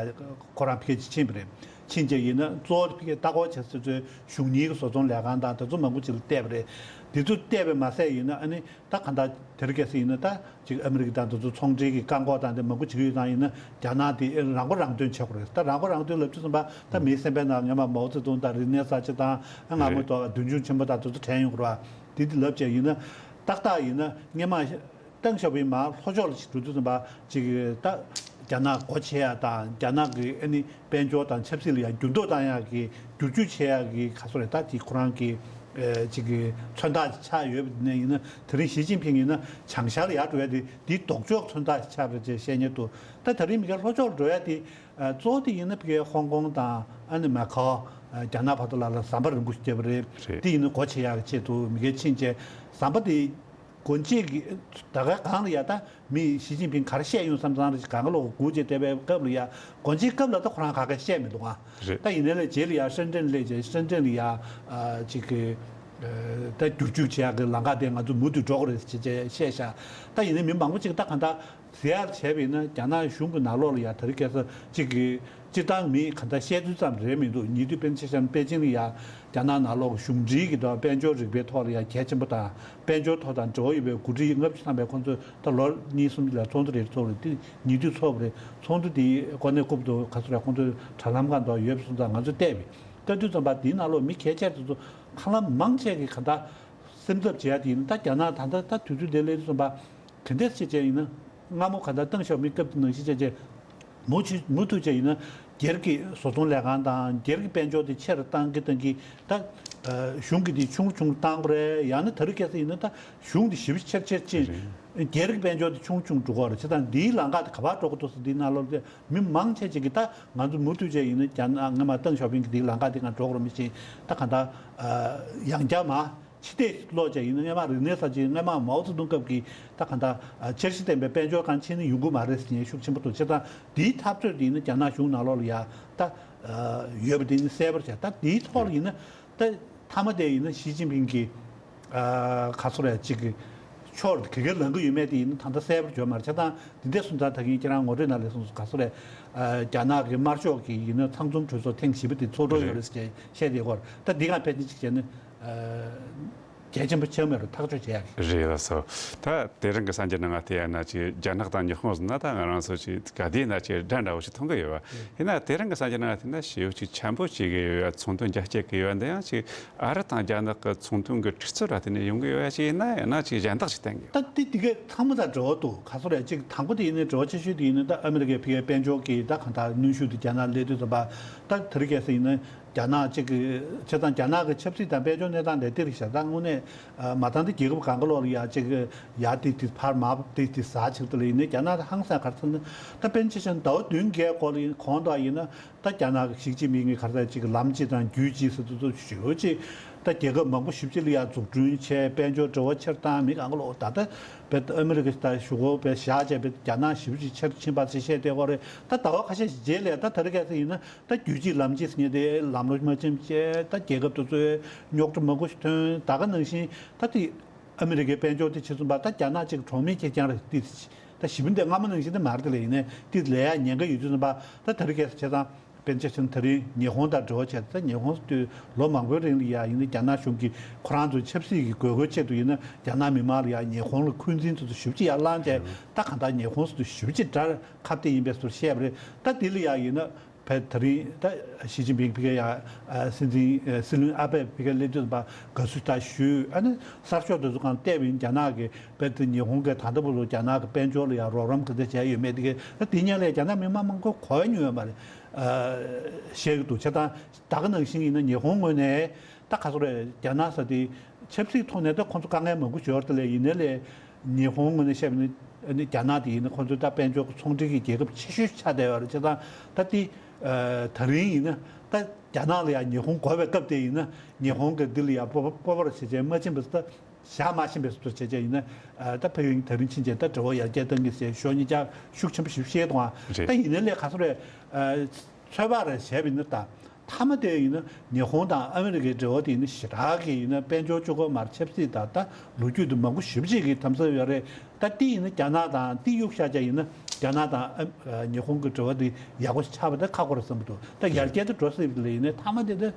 ཁོ་རང་ཕ་གི་ཕྱིན་པ་རེད། ཕྱིན་རྗེས་ཡིན་ན་གཙོ་བོ་ཕ་གི་ལྟ་སྐོར་བྱེད་ས་ཚོའི་གཞུང་གཉེར་གྱི་བཟོ་ཚོང་ལས་ཁང་དང་དེ་ཚོ་མང་པོ་ཅིག་ལ་བལྟས་པ་རེད། དེ་ཚོ་བལྟས་པས་མ་ཟད་ཡིན་ན་ཨ་ནི་ད་གང་ལྟར་དེ་རིང་ཁ་སང་ཡིན་ན་ད་ཅིག་ཨ་མི་རི་ཀ་དང་དེ་ཚོ་ཚོང་འབྲེལ་གྱི་བཀག་འགོག་དང་དེ་མང་པོ་བྱེད་ཀྱི་ཡོད་ཙང་ཡིན་ན་རྒྱ་ནག་དེ་རང་མགོ་རང་ཐོན་བྱེད་དགོས་རེད། ད་རང་མགོ་རང་ཐོན་ལབ་དུས་ཙམ་པ་ད་མིའི་སེམས་པའི་ནང་སྔོན་མ་མའོ་ཙེ་ཏུང་དང་རིག་གནས་གསར་བརྗེ་དང་ཨ་སྔ་མོ་དོ་བ་བདུན་ཅུ་ཆེན་པོ་དང་དེ་ཚོ་དྲན་ཡོང་གི་རེད་བ། དེ་དེ་ལབ་བྱས་ཡིན་ན་ཏག་ཏག་ཡིན་ན་སྔོན་མ། ཏེང་ཞའོ་ཕིང་མར་ལྷོ་ཕྱོགས་ལ་ཞིག་འགྲོ་དུས་ཙམ་པ་ཅིག་ད་རྒྱ་ནག་སྒོ་ཕྱེ་ཡ་དང་རྒྱ་ནག་གི་ཨ་ནི་དཔལ་འབྱོར་དང་ཆབ་སྲིད་ལ་ཡང་འགྱུར་ལྡོག་བཏང་ཡ་གི་བསྒྱུར་བཅོས་བྱེད་ཡ་གི་ག་སོ་རེད། ད་དེ་ཁོ་རང་གི་ཨེ་ཅིག་གི་མཚོན་རྟགས་ཆགས་ཡོད་པ་ནས་ཡིན་ན་དེ་རིང་ཞི་ཅིན་ཕིང་ཡིན་ན་བྱང་ཤར་ལ་ཡར་འགྲོ་ཡ་དེ་དེའི་ལྡོག་ཕྱོགས་མཚོན་རྟགས་ཆགས་པ་རེད་ཅེས་བཤད་མཁན་འདུག་ད་ད་རིང་མི་སྒེར་ལྷོ་ཕྱོགས་ལ་འགྲོ་ཡ་དེ་གཙོ་བོ་དེ་ཡིན་ན་ཕ་གིའི་ཧོང་ཀོང་དང་ཨ་ནི་མ་ཁའོ་རྒྱ་ནག་བར་དུ་ལ་ལ་ཟམ་པ་རིང་པོ་ཞིག་བརྒྱབ་པ་རེད། རེད། དེ་ཡིན་ན་སྒོ་ཕྱེ་ཡག་གི་ཆེད་དུ་མི་སྒེར་ཕྱིན་བྱས་ཟམ་པ་དེ། སྒོ་འབྱེད་ཀྱི་ད་ག་གང་ལ་ཡ་ད་མི་ཞི་ཅིན་ཕིང་ག་རེ་བཤད་ཡོང་བསམ་ཙང་རེ་གང་ག་ལོག་སྒུག་བྱས་བསྡད་པའི་སྐབས་ལ་ཡ་སྒོ་འབྱེད་སྐབས་ལ་ད་ཁོ་རང་ག་ག་བཤད་མི་འདུག་ཨ། རེད། ད་ཡིན་ནའི་ལས་རྗེས་ལ་ཡ་ཧྲེན་ཀྲེན་སླེབས་རྗེས་ཧྲེན་ཀྲེན་ལ་ཡ་ཨ་ཅིག་གི་ད་བསྒྱུར་བཅོས་བྱེད་ཡག་གི་ལམ་ཁ་དེ་ང་ཚོ་མུ་མཐུད་འགྲོ་དགོས་རེད་ཅེས་བཤད་ཤག་ད་ཡིན་ནའི་མི་མང་པོ་ཅིག་ད་གང་ལྟར་ཟེར་ཡག་བྱས་པ་ཡིན་ན་རྒྱ་ནག་གཞུང་གི་ནང་ལོགས་ལ་ཡ་ད་རེས་ཁ་སང་ཅིག་གི་ སྤྱིར་བཏང་མི་ག་འདྲ་བཤད་ཚུལ་ཙམ་རེད་མི་འདུག་ཉེ་དུས་པེ་ཅིན་ལ་ཡ་རྒྱ་ནག་ནང་ལོགས་གཞུང་འབྲེལ་གྱི་དང་དཔལ་འབྱོར་རིག་པའི་ཐོག་ལ་ཡ་གལ་ཆེན་པོ་དང་དཔལ་འབྱོར་ཐོག་དང་འབྲེལ་བ་ཡོད་པའི་འགོ་ཁྲིད་ལྔ་བཅུ་ཐམ་པས་ཁོང་ཚོས་ད་ལོ་གཉིས་གསུམ་ལ་ཚོགས་འདུ་རེ་ཚོགས་རེད། དེ་ཉེ་དུས་ཚོགས་པ་རེད། ཚོགས་འདུ་དེའི་གོ་གནས་བཀུར་དུ་ག་ཚོད་རེད། ཁོང་ཚོས་དྲ་ལམ་སྒང་དུ་ཡོད་པ་སོང་ཙང་ང་ཚོས་བལྟས་པས་ལྟ་དུས་ཙམ་པ་དེའི་ནང་ལོགས་མི་གལ་ཆེ་དེ་ཚོ་ཧ་ལམ་མང་ཆེ་གི་ག་འདྲ་སེམས་འཚབ་བྱེད་ཡ་དེ་ཡིན། ད་རྒྱ་ནག་ད་ལྟ་ད་དུས་ཚོད་དེ་སླེབས་དུས་ཙམ་པ། དེ་འདྲས་བྱས་བྱས་ཡིན་ན་སྔ་མོ་ག་ད་ཏེང་ཞའོ་ཕིང་སྐབས་དེ་ནང་བཞིན་བྱས་བྱས་མུ་མཐུད་མུ་མཐུད་བྱས་ཡིན་ན་སྒེར་གྱི་བཟོ་ཚོང་ལས་ཁང་དང་སྒེར་གྱི་དཔལ་འབྱོར་དེ་ཆེ་རུ་བཏང་གི་བཏང་གི་ད་གཞུང་གི་དེ་ཆུང་རུ་ཆུང་རུ་བཏང་དགོས་རེད། ཡང་ན་དེ་རིང་ཁ་སང་ཡིན་ན་ད་གཞུང་དེ་ཞེ་པོ་ཆེར་ཆེར་ཕྱིན། སྒེར་གྱི་དཔལ་འབྱོར་དེ་ཆུང་ཆུང་འགྲོ་གི་རེད། བྱས་ཙང་འདིའི་ལམ་ཁ་དེ་ག་པར་འགྲོ་གི་འདུག་ཟེར་འདིའི་ནང་ལོགས་དེ་མི་མང་ཆེ་ཅིག་གིས་ད་ང་ཚོ་མུ་མཐུད་བྱས་ཡིན་ན་རྒྱ་ནག་སྔ་མ་ཏེང་ཞའོ་ཕིང་གི་དེའི་ལམ་ཁ་དེ་ང་འགྲོ་གི་རེད་མི་ཤེས། ད་ག་ད་ཡང་བསྐྱར་མ། ཕྱི་བལྟས་ཀློག་བྱས་ཡིན་ན་སྔ་མ་རིག་གནས་གསར་བརྗེ་སྔ་མ་མའོ་ཙེ་ཏུང་སྐབས་ཀྱི་ད་ག་འདྲ་འཆར་གཞི་ལྡན་པའི་དཔལ་འབྱོར་གང་ཕྱིན་ན་ཡོང་གི་མ་རེད་ཟེར་མཁན་ཤུགས་ཆེན་པོ་འདུག་བྱས་ཙང་འདིའི་འཐབ་རྩོད་དེ་ཡིན་ན་རྒྱ་ནག་གཞུང་ནང་ལོགས་ལ་ཡ་ད་ཡོད་པ་དེ་ཡིན་ན་གསལ་པོར་བྱས། ད་འདིའི་ཐོག་ལ་ཡིན་ན་ད་མཐའ་མ་དེ་ཡིན་ན་ཞི་ཅིན་ཕིང་གི་ག་ཚོད་རེད་ཅིག་གི་ཕྱོགས་ག་གེ་ལངས་ཀྱི་ཡོད་མེད་དེ་ཡིན་ན་ད་ལྟ་གསལ་པོར་བརྗོད་མ་རེད། བྱས་ཙང་འདི་འདྲ་སོང་ཙང་ད་གིན་ཁྱེད་རང་ངོ་སྤྲོད་ནང་ལ་གསུངས་སོང་། ག་ཚོད་རེད། རྒྱ་ནག་གི་དམར་ཤོག་གི་ཡིན་ན་ཚང་འཛོམས་གྲོས་ཚོགས་ཐེངས་བཞི་པ་དེ་ཚོགས་འགྲོ་ཡོད་རེད་ཟེར་བཤད་བསྡད་ཡོད་རེད། ད་འདི་གང་ཕལ་ཆེར་ཅིག་བྱས་ན། གལ་ཆེན་པོ་ཆགས་མེད་རུ་ཐག་གཅོད་བྱེད་ཡག་གི། རེད་ལགས་སོ། ད་དེ་རིང་གི་གསར་འགྱུར་ནང་ང་བལྟས་ཡ་ན་ཅིག་རྒྱ་ནག་དང་ཉི་ཧོང་ཟེར་ན་ད་ང་རང་ཚོ་ཅིག་ག་དེའི་ན་ཅིག་འདྲ་འདྲ་བོ་ཞིག་མཐོང་གི་ཡོད་པ། ཡིན་ན་དེ་རིང་གི་གསར་འགྱུར་ནང་ང་བལྟས་ན་ཞེ་པོ་ཅིག་འཆམ་པོ་བྱེད་ཀྱི་ཡོད་ཡ། ཚོང་དོན་རྒྱ་སྐྱེད་ཀྱི་ཡོད་ཡ། འདི་ཡང་ཅིག་ཨ་རི་དང་རྒྱ་ནག་གི་ཚོང་དོན་གྱི་འཁྲུག་རྩོད་ར་དེ་ནས་ཡོང་གི་ཡོད་ཡ་ཅིག་ཡིན་ན་ཡང་ན་ཅིག་གཞན་དག་ཅིག་བསྟན་གྱི་ཡོད། ད་དེ་དེ་གའི་ཚང་མ་དང་འབྲེལ་བ་འདུག་ག་ཚོད་རེད། ཅིག་དང་པོ་དེ་ཡིན་ན་འབྲེལ་བ་ཆེ་ཤོས་དེ་ཡིན་ན་ད་ཨ་མི་རི་ཀའི་ཕ་གིའི་དཔལ་འབྱོར་གྱི་ད་གང་ལྟར་གནོན་ཤུགས་དེ་རྒྱ་ནག་སླེབས་དུས་ཙམ་པ་ད་དེ་རིང་ཁ་སང་ཡིན་ན། རྒྱ་ནག་གཅིག་གི་བྱས་ཙང་རྒྱ་ནག་གི་ཆབ་སྲིད་དང་དཔལ་འབྱོར་གནས་སྟངས་དེ་དེ་རིགས་བྱས་ཙང་དངོས་གནས་མ་མཐའ་འདི་རྒྱལ་ཁབ་གང་ག་ལོག་ལ་ཡ་གཅིག་ཡ་དེ་དེ་ཕར་མ་དེ་དེ་ཟ་ཆེག་དེ་ལ་ཡིན་ནའི་རྒྱ་ནག་དེ་ཧང་སང་ག་རེ་ཟེར་ན་ད་དཔེར་ན་ཆ་བཞག་ན་ཟླ་བ་བདུན་བརྒྱད་སྐོར་ལ་ཡིན་གོང་དུ་ཡིན་ན་ད་རྒྱ་ནག་གི་ཞི་ཅིན་ཕིང་གི་ག་རེ་ཟེར་གཅིག་ལམ་གཅིག་དང་རྒྱུད་གཅིག་ཟེར་དུས་ཚོད་ཞེ་པོ་ཅིག་ད་རྒྱལ་ཁབ་མང་པོ་ཞེ་པོ་ཅིག་ལ་ཡ་འཛུགས་སྐྲུན་བྱས། དཔལ་འབྱོར་འབྲེལ་བ་ཆེར་བཏང་། མི་གང་ག་ལོག་ད་ལྟ་བེད་ཨ་མི་རི་ཀ་ད་གཞུག་གུ་བེད་བཞག་བྱས་བེད་རྒྱ་ནག་ཞེ་པོ་ཅིག་ཆེར་ཕྱིན་པ་ཞེས་བཤད་བསྡད་ཡོད་རེད། ད་ཟླ་བ་ཁ་ཤས་ཤིག་རྗེས་ལ་ད་དེ་རིང་ཁ་སང་ཡིན་ན། ད་རྒྱུད་གཅིག་ལམ་གཅིག་ཟེར་མཁན་དེ་ལམ་ལྷོང་མ་ཕྱིན་བྱས་ད་རྒྱལ་ཁབ་དེ་ཚོས་རྙོག་དྲ་མང་པོ་ཞིག་ཐོན། ད་ག་ནང་བཞིན་ད་དེ་ཨ་མི་རི་ཀའི་དཔལ་འབྱོར་དེ་ཕྱིན་སོང་པ་ད་རྒྱ་ནག་གཅིག་གྲོགས་མེད་ཁེར་རྐྱང་རེད། དེ་ད་ཞི་བདེ་སྔ་མོ་ནང་བཞིན་དེ་མ་རེད། དེ་ལས་ཡིན་ནའི་དེ་ལས་ཡ་ཉེན་ཁ་ཡོད་དུས་ཙམ་པ་ད་དེ་རིང་ཁ་སང་བྱས་ཙང་དཔེར་ཆ་བཞག་ན་དེ་རིང་ཉི་ཧོང་དང་འབྲེལ་བ་བྱས་ད་ཉི་ཧོང་དུས་ལོ་མང་པོའི་རིང་ལ་ཡ་ཡིན་ནའི་རྒྱ་ནག་གཞུང་གིས་ཁོ་རང་ཚོའི་ཆབ་སྲིད་ཀྱི་དགོས་མཁོའི་ཆེད་དུ་ཡིན་ན་རྒྱ་ནག་མི་མང་ལ་ཡ་ཉི་ཧོང་ལ་འཁོན་འཛིན་དེ་ཚོ་ཞེ་པོ་ཅིག་ཡར་བསླངས་བྱས་ད་གང་ལྟར་ཉི་ཧོང་ཚོ་ཞེ་པོ་ཅིག་དགྲར་ཁ་གཏད་ཡིན་པའི་བཟོ་འདྲ་བཤད་པ་རེད། ད་དེ་ལ་ཡ་ཡིན་ན། བས་དེ་རིང་ད་ཞི་ཅིན་ཕིང་ཕ་གིར་ཡ་སྲིད་འཛིན་སྲིད་བློན་ཨ་པད་ཕ་གིར་སླེབས་དུས་ཙམ་པ་དགའ་བསུ་ད་ཞུས། ཨ་ནི་གསར་ཤོག་དེ་ཚོ་གང་བལྟས་པ་ཡིན་རྒྱ་ནག་གི་བས་དེ་ཉི་ཧོང་གི་ད་ལྟ་བར་དུ་རྒྱ་ནག་གི་དཔལ་འབྱོར་ལ་ཡ་རོགས་རམ་ག་ཚད་བྱས་ཡོད་མེད་དེ་གས་ད་དེ་སྔོན་ལ་རྒྱ་ནག་མི་མང་མང་པོ་གོ་མྱོང་ཡོད་མ་རེད། བཤད་ཀྱི་འདུག་བྱས་ཙང་ད་ག་ནང་བཞིན་ཡིན་ན་ཉི་ཧོང་ངོས་ནས་ད་ག་ཚོད་རེད། རྒྱ་ནག་ས་དེ་ཆབ་སྲིད་ཐོག་ནས་ད་ཁོང་ཚོ་དཀའ་ངལ་མང་པོ་ཞིག་ཡོད་རེད། དེ་ལས་ཡིན་ནའི་ལས། ཉི་ཧོང་ངོས་ནས་བཤད་པ་ཡིན་ན་རྒྱ་ནག་དེ་ཡིན་ན་ཁོང་ཚོའི་ད་དཔལ་འབྱོར་གྱི་ཚོང་འབྲེལ་གྱི་རྒྱལ་ཁབ་ཆེ་ཤོས་ཆགས་བསྡད་ཡོད་རེད། བྱས་ཙང་ད་དེ་ད་རིང་ཡིན་ན་ད་རྒྱ་ནག་ལ་ཡང་ཉི་ཧོང་དགོས་པའི་སྐབས་དེ་ཡིན་ན་ཉི་ཧོང་གི་འདི་ལ་ཡང་སྤོབས་པ་སྤོབས་པ་རེ་བྱེད་བྱས་མ་ཕྱིན་པ་ད་བཞག་མ་ཕྱིན་པའི་བཟོ་འདྲ་བྱས་བྱས་ཡིན་ན་ད་ཕ་གིར་ད་རིང་ཕྱིན་བྱས་ད་འབྲེལ་བ་ཡར་རྒྱས་གཏང་གི་ཟེར་ཤོག་གཉིས་ཀྱང་ཤུགས་ཆེན་པོ་ཞིག་བཤད་འདུག་ཨ། རེད། ད་ཡིན་ན་ལས་ག་ཚོད་རེད། ཚོད་དཔག་རེ་བྱས་པ་ཡིན་ན་ད། མཐའ་མ་དེ་ཡིན་ན་ཉི་ཧོང་དང་ཨ་མི་རི་ཀའི་འབྲེལ་བ་དེ་ཡིན་ན་ཞེ་དྲག་གི་ཡིན་ན་དཔལ་འབྱོར་གཅིག་པོ་མར་ཆབ་སྲིད་དང་ད་ལོ་རྒྱུས་དེ་མང་པོ་ཞེ་པོ་ཅིག་གི་དམ་ཟབ་ཡོད་རེད། ད་དེ་ཡིན་ན་རྒྱ་ནག་དང་དེ་གཡུག་བཞག་བྱས་ཡིན་ན་རྒྱ་ནག་དང་ཨ་ཉི་ཧོང་གི་འབྲེལ་བ་དེ་ཡག་པོ་ཆགས་པ་དེ་ཁག་པོ་རེད་བསམ་གྱི་འདུག་ད་ཡར་རྒྱས་དེ་འགྲོ་སྲིད་པ་ལ་ཡིན་ན་མཐའ་མ་དེ་དེ་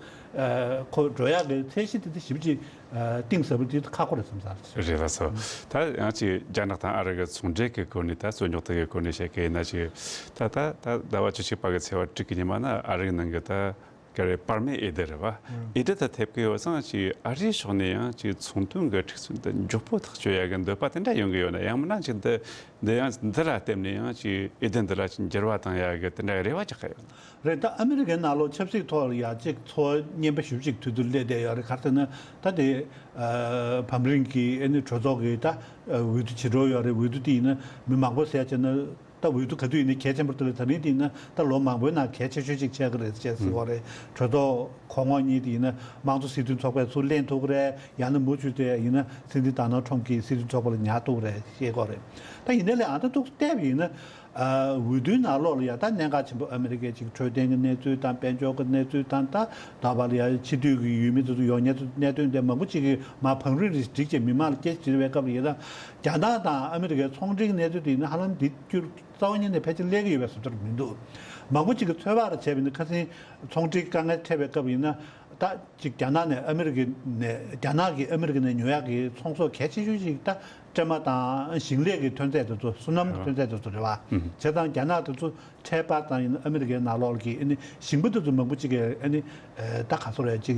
ཁོ་འགྲོ་ཡག་གི་ཚད་གཞི་དེ་དེ་ཞེ་པོ་ཅིག་གཏིང་ཟབ་པོ་དེ་ཁག་པོ་རེད་བསམ་ས་རེད། རེད་ལགས་སོ། ད་ཡང་ཅིག་རྒྱ་ནག་དང་ཨ་རི་གི་ཚོང་འབྲེལ་གྱི་སྐོར་ནས་ད་རྩོད་རྙོག་དེ་གི་སྐོར་ནས་བཤད་ཀྱི་ཡིན་ན་ཅིག་ད་ད་ད་ཟླ་བ་བཅུ་གཅིག་པ་གི་ཚེས་པ་དྲུག་གི་ཉི་མ་ན་ཨ་རིའི་ནང་གི་ད་ག་རེ་བར་མའི་འོས་བསྡུ་རེད་བ། འོས་བསྡུ་ད་ཐེབས་ཀྱི་ཡོད་ཙང་ཅིག་ཨ་རིའི་ཕྱོགས་ནས་ཡང་ཅིག་ཚོང་དོན་གྱི་འཁྲུག་རྩོད་འདི་མགྱོགས་པོ་ཐག་གཅོད་ཡ་གི་འདོད་པ་དེ་འདྲ་ཡོང་གི་ཡོད་ན་ཡང་མིན་ན་ཅིག་འདི་འདི་ཡང་འདི་ལ་བརྟེན་ནས་ཡང་ཅིག་འོས་བསྡུ་འདི་ལ་ཅིག་འགྱུར་བ་བཏང་ཡ་གི་དེ་འདྲ་རེ་བ་རྒྱག་གི་ཡོད་ན། རེད། ད་ཨ་མི་རི་ཀའི་ནང་ལོགས་ཆབ་སྲིད་ཐོག་ལ་ཡ་གཅིག་འཚོ་བ་སྙན་པ་ཞེ་པོ་ཅིག་དུས་དུས་སླེབས་བསྡད་ཡོད་རེད། ག་རེ་ཟེར་ན་ད་དེ་བམ་རིང་གི་ཨ་ནི་གྲོས་ཚོགས་ཀྱི་ད་འོས་བསྡུ་བྱེད་འགྲོ་ཡོད་རེད། འོས་བསྡུ་དེ་ཡིན་ན་མི་མང་པོ་ཟེར་བྱས་ན་ད་འོས་བསྡུ་ག་དུས་ཡིན་ན་གལ་ཆེན་པོ་རེད། དེ་ལས་ད་རིང་དེ་ཡིན་ན་ད་ལོ་མང་པོའི་ནང་གལ་ཆེ་ཤོས་ཅིག་ཆགས་ཀྱི་རེད་ཅེས་ཟེར་བ་རེད། གྲོས་ཚོགས་གོང་འོག་གཉིས་དེ་ཡིན་ན་དམངས་གཙོ་སྲིད་དོན་ཚོགས་པས་ཚུར་ལེན་ཐུབ་ཀྱི་རེད། ཡང་ན་མུ་མཐུད་དེ་ཡིན་ན་སྲིད་འཛིན་ཌོ་ནལ་ཊམ་གྱིས་སྲིད་དོན་ཚོགས་པ་ལ་ཉར་ཐུབ་ཀྱི་རེད་ཅེས་བཤད་ཀྱི་ཡོད་རེད། ད་ཡིན་ནའི་ལས་ཨ་ད་ཐུག་བལྟས་པ་ཡིན་ན། འོས་བསྡུའི་ནང་ལོགས་ལ་ཡ་ད་གནད་འགག་ཆེན་པོ་ཨ་མི་རི་ཀའི་ཅིག་འཕྲོད་བསྟེན་གྱི་གནས་ཚུལ་དང་དཔལ་འབྱོར་གྱི་གནས་ཚུལ་དང་ད་ད་བར་ལ་ཡ་ཕྱི་སྡོད་ཀྱི་ཡུལ་མི་ཚོ་ཚོ་ཡོང་མཁན་ཚོ་གནད་དོན་དེ་མང་པོ་ཅིག་གི་མ་བང་རིམ་རེ་བསྒྲིགས་བྱས་མི་མང་ལ་སྐད་ཆ་དྲིས་པའི་སྐབས་ལ་ཡིན་ན་རྒྱ་ནག་དང་ཨ་མི་རི་ཀའི་ཚོང་འབྲེལ་གྱི་གནས་ཚུལ་དེ་ཡིན་ན་ཧ་ལམ་འདི་རྒྱུ་རྩ་བ་ཉིད་ནས་ཕལ་ཆེར་སླེབས་ཀྱི་ཡོད་པའི་བཟོ་འདྲ་མི་འདུག་མང་པོ་ཅིག་གིས་ཚོད་དཔག་རེ་བྱས་པ་ཡིན་ན། ཁ་སང་ཚོང་འབྲེལ་དཀའ་ངལ་འཕྲད་པའི་སྐབས་ཡིན་ན། ད་ཅིག་རྒྱ་ནག་ནས་ཨ་མི་རི་ཀ་ནས། རྒྱ་ནག་གིས་ཨ་མི་རི་ཀ་ནས་ཉོ་ཡག་གི་ཚོང་ཟོག་གལ་ཆེ་ཤོས་ཤིག་ད་སྲན་མ་དང་ཞིང་ལས་ཀྱི་ཐོན་རྫས་དེ་ཚོ། སོ་ནམ་གྱི་ཐོན་རྫས་དེ་ཚོ་རེད་བ། བྱས་ཙང་རྒྱ་ནག་དེ་ཚོ་ཁྲལ་སྤར་ཙང་ཡིན་ན། ཨ་མི་རི་ཀའི་ནང་ལོགས་ཀྱི་ཨ་ནི་ཞིང་པ་དེ་ཚོ་མང་པོ་ཅིག་གིས་ཨ་ནི་ད་ག་ཚོད་རེད། ཅིག་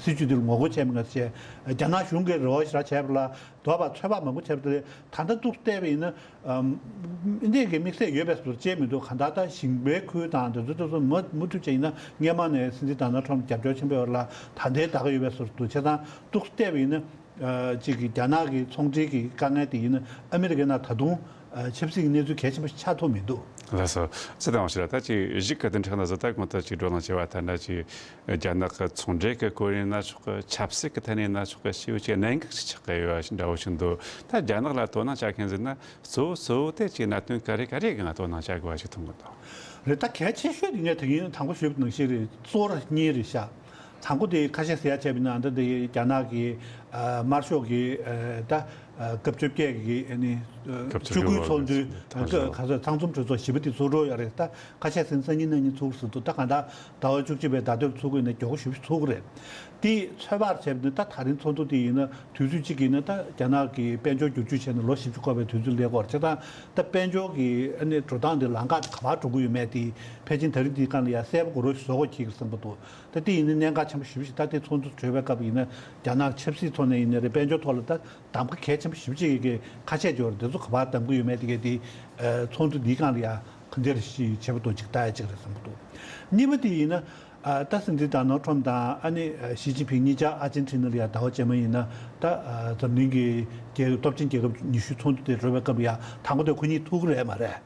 སྲིད་ཇུས་དེ་ལ་ངོ་རྒོལ་བྱས་མི་འགའ་ཞིག་རྒྱ་ནག་གཞུང་གིས་རེ་བ་ཞེ་དྲག་བྱས་པ་ལ། དོ་བ་ཚོད་དཔག་མང་པོ་བྱས་པ་དེ་ད་ལྟ་ཏོག་ཙམ་བལྟས་པ་ཡིན་ན། ཨམ། འདི་གའི་དམིགས་བསལ་ཡོད་པའི་བཟོ་འདྲ་ཅིག་མི་འདུག་གང་ལྟར་ད་ཞིང་པའི་ཁུལ་དང་དེ་ཚོ་དེ་ཚོ་མ་མུ་མཐུད་བྱས་ཡིན་ན། སྔོན་མ་ནས་སྲིད་འཛིན་ཌོ་ནལ་ཊམ་རྒྱབ་སྐྱོར་ཆེན་པོ་ཡོད་ལ། ད་ལྟའི་ད་ག་ཡོད་པའི་བཟོ་འདྲ་འདུག་བྱས་ཙང་ཏོག་ཙམ་བལྟས་པ་ཡིན་ན། ཨ། ཅིག་གི་རྒྱ་ནག་གི་ཚོང་འབྲེལ་གྱི་དཀའ་ངལ་དེ་ཡིན་ན། ཨ་མི་རི་ཀའི་ནང་ད་དུང་ཨ་ཆབ་སྲིད་ཀྱི་གནས་ཚུལ་གལ་ཆེན་པོ་ཞིག་ཆགས་ཐུབ་མི་འདུག་ལགས་སོ། ཚེ་དང་བ་ཞིག་ལ། ད་ཅིག་གཞུག་གི་བདུན་ཕྲག་ནང་ཚོ་ད་གོང་དུ་ཅིག་བགྲོ་གླེང་བྱས་པ་ལྟར་ན། ཅིག་རྒྱ་ནག་གི་ཚོང་འབྲེལ་གྱི་སྐོར་ཡིན་ན་ཆོག་གི། ཆབ་སྲིད་ཀྱི་ཐད་ནས་ཡིན་ན་ཆོག་གི། ཞེ་པོ་ཅིག་གནད་འགག་ཅིག་ཆགས་ཀྱི་ཡོད་པ་འདྲ་བོ་ཞིག་འདུག་ད་རྒྱ་ནག་ལ་དོ་སྣང་བྱེད་མཁན་ཟེར་ན། གཙོ་བོ་གཙོ་བོ་དེ་ཅིག་གནད་དོན་ག་རེ་ག་རེ་གི་ནང་དོ་སྣང་བྱེད་དགོས་པ་ཞིག་མཐོང་གི་འདུག་རེད། ད་གལ་ཆེ་ཤོས་དེ་ངས་ད་གིན་དང་པོ་ཞུས་པ་ནང་བཞིན་རེད། གཙོ་བོ་གཉིས་རེད་ཤག་དང་པོ་དེ་ཁ་ཤས་ཟེར་ཡ་བྱས་པ་ཡིན་ན། ད་འདི་རྒྱ་ནག་གི་ཨ་དམར་ཤོག་གི་ཨ་ད་ཨ་སྐབས་བཅོ་བརྒྱད་ཀྱི་ཨ་ནི་ཨ་སྐབས་བཅུ་དགུའི་ཚོགས་འདུའི་ཨ་ག་ཚོད་ག་ཚོད་ཚང་འཛོམས་གྲོས་ཚོགས་བཞི་པ་དེ་ཚུགས་འགྲོ་ཡ་རེད། ད་ཁ་ཤས་ཟེར་ན་སང་ཉིན་གནངས་ཉིན་ཚུགས་ཟེར་འདུག་ད་གང་ལྟར་ཟླ་བ་བཅུ་གཅིག་པའི་ཟླ་སྟོད་ཚུགས་ཀྱི་ཡིན་ན་མགྱོགས་པོ་ཞེ་པོ་ཅིག་ཚུགས་ཀྱི་རེད། དེ་ཚོད་དཔག་བྱས་པ་ཡིན་ན། ད་ད་རིང་ཚོགས་འདུ་དེ་ཡིན་ན་དུས་ཚོད་གཅིག་གི་ཡིན་ན། ད་རྒྱ་ནག་གི་དཔལ་འབྱོར་བསྒྱུར་བཅོས་བྱས་ནས་ལོ་བཞི་བཅུ་འཁོར་བའི་དུས་ཚོད་སླེབས་ཀྱི་ཡོད་རེད། བྱས་ཙང་ད་དཔལ་འབྱོར་གྱི་ཨ་ནི་འགྲོ་སྟངས་དེ་ལམ་ཁ་དེ་ག་པར་འགྲོ་གི་ཡོད་མེད་དེ་ཕལ་ཆེར་ད་རིང་འདིའི་སྒང་ལ་ཡ་གསལ་པོ་གོ་རོ་ཞིག་བཟོ་དགོས་ཀྱི་ཡོད་བསམ་གྱི་འདུག་ད་དེ་ཡིན་ན་གནད་འགག་ཆེན་པོ་ཞེ་པོ་ཞིག་ད་དེ་ཚོགས་འདུ་གྲོལ་བའི་སྐབས་ཡིན་ན་རྒྱ་ནག་ཆབ་སྲིད་ཐོག་ནས་ཡིན་ན་རེད། དཔལ་འབྱོར་ཐོག་ལ་ད་གདམ་ག་གལ་ཆེན་པོ་ཞེ་པོ་ཅིག་གི་ཁ་ཆད་ཅིག་ཡོད་རེད། དེ་ཚོ་ག་པར་གདམ་གྱི་ཡོད་མེད་དེ་གའི་དེ་ཨ་ཚོགས་འདུ་འདིའི་སྒང་ལ་ཡ་ག་འདྲ་ཞིག་བྱེད་པ་འདུག་ཅིག་ལྟ་ཡ་ཅིག་རེད་བསམ་གྱི་འདུག་གཉིས་པ་དེ་ཡིན་ན། ཨ་ད་སྲིད་འཛིན་ཌོ་ནལ་ཊམ་དང་ཨ་ནི་ཨ་ཞི་ཅིན་ཕིང་གཉིས་ཆ་ཨར་ཇེན་ཊི་ན་ལ་ཡ་ཟླ་བ་རྗེས་མ་ཡིན་ན། ད་ཨ་འཛམ་གླིང་གི་རྒྱལ་སྟོབས་ཆེན་རྒྱལ་ཁབ་ཉི་ཤུའི་ཚོགས་འདུ་དེ་གྲོལ་བའི་སྐབས་ལ་ཡ་དང་པོ་དེ་ཁོ་གཉིས་ཐུག་གི་རེད་མ་རེད།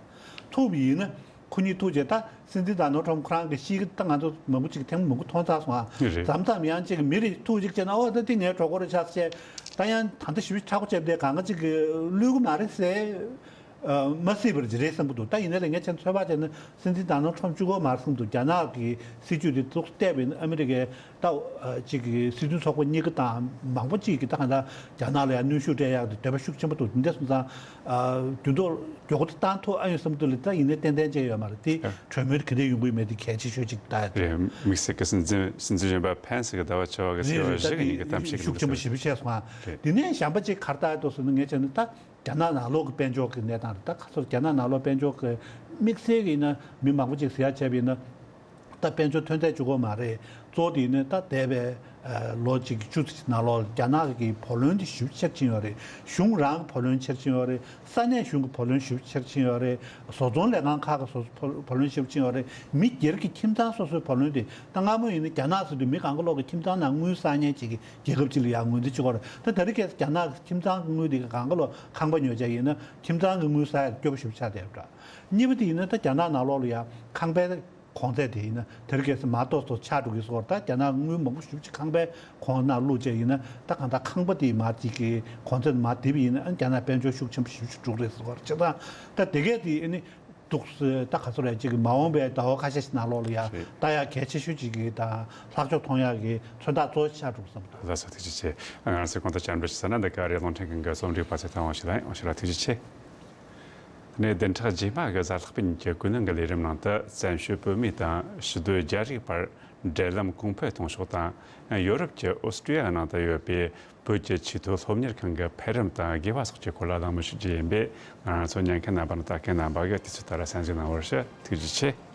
ཐུག་པ་ཡིན་ན་ཁོ་གཉིས་ཐུག་རྗེས་ད་སྲིད་འཛིན་ཌོ་ནལ་ཊམ་ཁོ་རང་གི་གཤིས་ཀ་ད་ང་ཚོ་མང་པོ་ཅིག་ཐེངས་མང་པོ་མཐོང་ཚར་སོང་ཨ། རེད། མཚམས་མཚམས་ཡང་ཅིག་མི་རེ་ཐུག་ཅིག་བྱས་ན། ཨོ་ད་དེ་ངའི་གྲོགས་པོ་རེད་ཤག་ཟེར། ད་ཡང་ད་ལྟ་ཞེ་པོ་ཅིག་མཁྲེགས་པོ་བྱས་པ་དེ་གང་ག་ཅིག་གི་བསླུ་གི་མ་རེད་ཟེར། ཨ་མ་སྲིད་པ་རེད་བསམ་གྱི་འདུག་ད་ཡིན་ན་ལས་ངས་ཆ་ཚོད་དཔག་བྱས་ན་སྲིད་འཛིན་ཌོ་ནལ་ཊམ་གཅིག་པོ་མ་རེད་བསམ་གྱི་འདུག་རྒྱ་ནག་གི་སྲིད་ཇུས་དེ་ཏོག་ཙམ་བལྟས་པ་ཡིན་ན། ཨ་མི་རི་ཀའི་ད་ཨ་ཅིག་གི་སྲིད་དོན་ཚོགས་པ་གཉིས་ཀ་དང་མང་པོ་ཅིག་གིས་ད་གང་ལྟར་རྒྱ་ནག་ལ་ཡང་གནོན་ཤུགས་སྤྲད་ཡག་གི་འདོད་པ་ཤུགས་ཆེན་པོ་འདུག་དེ་འདྲ་སོང་ཙང་ཨ་འགྱུར་ལྡོག་མགྱོགས་པོ་བཏང་ཐུབ་ཨ་ཡོད་བསམ་གྱི་འདུག་ལ། ད་ཡིན་ནའི་ཏན་ཏན་ཅིག་ཡོད་མ་རེད། དེ་གྲོས་མོལ་ག་འདྲ་ཡོང་གི་ཡོད་མེད་དེ་གལ་ཆེ་ཤོས་ཅིག་ད་རེད། དམིགས་བསལ་གྱི་སྲིད་འཛིན་སྲིད་འཛིན་གཞོན་པ་ཕན་སི་གི་ཟླ་བ་བཅུ་པ་གི་རེད་ཟེར་བ་རེད། ད་ཞིག་ཡིན་གི་གཏམ་བཤད་ཤུགས་ཆེན་པོ་ཞེ་པོ་བྱས་སོང་ཨ། རེད། དེ་ནས་གཞན་པ་ཅིག་ག་རེ་ལྟ་ཡ་འདུག་ཟེར་ན། ངས་བྱས་ན་ད་རྒྱ་ནག་ནང་ལོགས་ཀྱི་དཔལ་འབྱོར་གྱི་གནས་སྟངས་རེད། ད་ག་ཚོད་རྒྱ་ནག་ནང་ལོགས་དཔལ་འབྱོར་གྱི་དམིགས་བསལ་གྱི་ཡིན་ན་མི་མང་པོ་ཅིག་ཟེར་ཡ་བྱས་པ་ཡིན་ན། ད་དཔལ་འབྱོར་ཐོན་རྫས་གཅིག་པོ་མ་རེད། གཙོ་བོ་དེ་ཡིན་ན་ད་འདས་པའི་ཨ་ལོ་གཅིག་གི་བཅུ་ཙམ་ནང་ལོགས་རྒྱ་ནག་གི་བུ་ལོན་དེ་ཞེ་པོ་ཆེར་ཕྱིན་ཡོད་རེད། གཞུང་རང་གི་བུ་ལོན་ཞེ་པོ་ཕྱིན་ཡོད་རེད། ས་གནས་གཞུང་གི་བུ་ལོན་ཞེ་པོ་ཆེར་ཕྱིན་ཡོད་རེད། བཟོ་ཚོང་ལས་ཁང་ཁག་གི་བཟོ་བུ་བུ་ལོན་ཞེ་པོ་ཕྱིན་ཡོད་རེད། མི་སྒེར་གྱི་ཁྱིམ་ཚང་སོ་སོའི་བུ་ལོན་དེ། ད་སྔ་མོ་ཡིན་ན་རྒྱ་ནག་ཟེར་དུས་མི་གང་ག་ལོག་གི་ཁྱིམ་ཚང་ནང་དངུལ་བསགས་མཁན་ཅིག་གི་རྒྱལ་ཁབ་ཅིག་ལ་ཡང་ངོས་འཛིན་བྱེད་ཀྱི་ཡོད་རེད། ད་ད་རེས་ཁ་སང་རྒྱ་ནག་གི་ཁྱིམ་ཚང་གི་དངུལ་དེ་གང་ག་ལོག་ཁང་པ་ཉོ་བྱས་ཡིན་ན་ཁྱིམ་ཚང་གི་དངུལ་བསགས་ཡ་སྐྱོ་པོ་ཞེ་པོ་ཆགས་བསྡད་ཡོད་རེད། གཉིས་པ་དེ་ཡིན་ན་ད་རྒྱ་ནག་ནང་ལོགས་ལ་ཡང་ཁང་པའི་གོང་ཚད་དེ་ཡིན་ན་དེ་རིང་ཁ་སང་མ་ཏོག་ཏོག་ཆག་འགྲོ་གི་ཟེར་བ་རེད། ད་རྒྱ་ནག་དངུལ་མང་པོ་ཞེ་པོ་ཅིག་ཁང་པའི་གོང་ནང་བླུགས་བྱས་ཡིན་ན། ད་གང་ལྟར་ཁང་པ་དེ་མར་ཅིག་གི་གོང་ཚད་མར་རྡིབ་པ་ཡིན་ན། ཨ་རྒྱ་ནག་དཔལ་འབྱོར་ཤུགས་ཆེན་པོ་ཞེ་པོ་ཅིག་འགྲོ་གི་རེད་ཟེར་བ་རེད། བྱས་ཙང་ད་དེ་གས་དེ་ཨ་ནི་འདུག་ཟེར། ད་ག་ཚོད་རེད། ཅིག་གི་མ་འོངས་པའི་ཟླ་བ་ཁ་ཤས་ཤིག་ནང་ལོགས་ལ་ཡ་རེད། ལྟ་ཡག་གལ་ཆེ་ཤོས་ཅིག་གི་དང་ལྷག་ཕྱོགས་མཐོང་ཡག་གི་མཚོན་རྟགས་གཙོ་བོ་ཆགས་འགྲོ་བསམ་འདུག་ལགས་སོ། ཐུགས་རྗེ་ཆེ། ང་རང་ཚོའི་གོང་དུ་བཅར་འདྲི་ཞུ་ས་ན་འདི་ག་རེད། རླུང་འཕྲིན་ཁང་གི་རྩོམ་སྒྲིག་པ་ཚེ་ཐར་དབང་ཕྱུག་ལགས་ཡིན། དབང་ཕྱུག་ལགས་ཐུགས་རྗེ་ཆེ། གནས་བདུན་ཕྲག་རྗེས་མ་གི་གཟའ་ལྷག་པའི་ཉིན་གྱི་ཀུན་གླེང་གི་ལས་རིམ་ནང་དུ། བཙན་བྱོལ་བོད་མི་དང་ཕྱི་སྡོད་རྒྱ་རིགས་བར་འབྲེལ་ལམ་གོང་འཕེལ་གཏོང་ཕྱོགས་དང་། ཡོ་རོབ་ཀྱི་ཨོ་སི་ཀྲི་ཡ་ནང་དུ་ཡོད་པའི་བོད་ཀྱི་ཆེས་མཐོའི་སློབ་གཉེར་ཁང་གི་འཕེལ་རིམ་དང་དགེ་བ་སོགས་ཀྱི་སྐོར་ལ་གླེང་མོལ་ཞུ་རྒྱུ་ཡིན་པས། ང་རང་ཚོ་ཉན་མཁན་རྣམ་པ་དང་ལྟ་མཁན་རྣམ་པ་གིས་དུས་ཚོད་ལྟར་གསན་གཟིགས་གནང་བར་ཞུ། ཐུགས་རྗེ་ཆེ།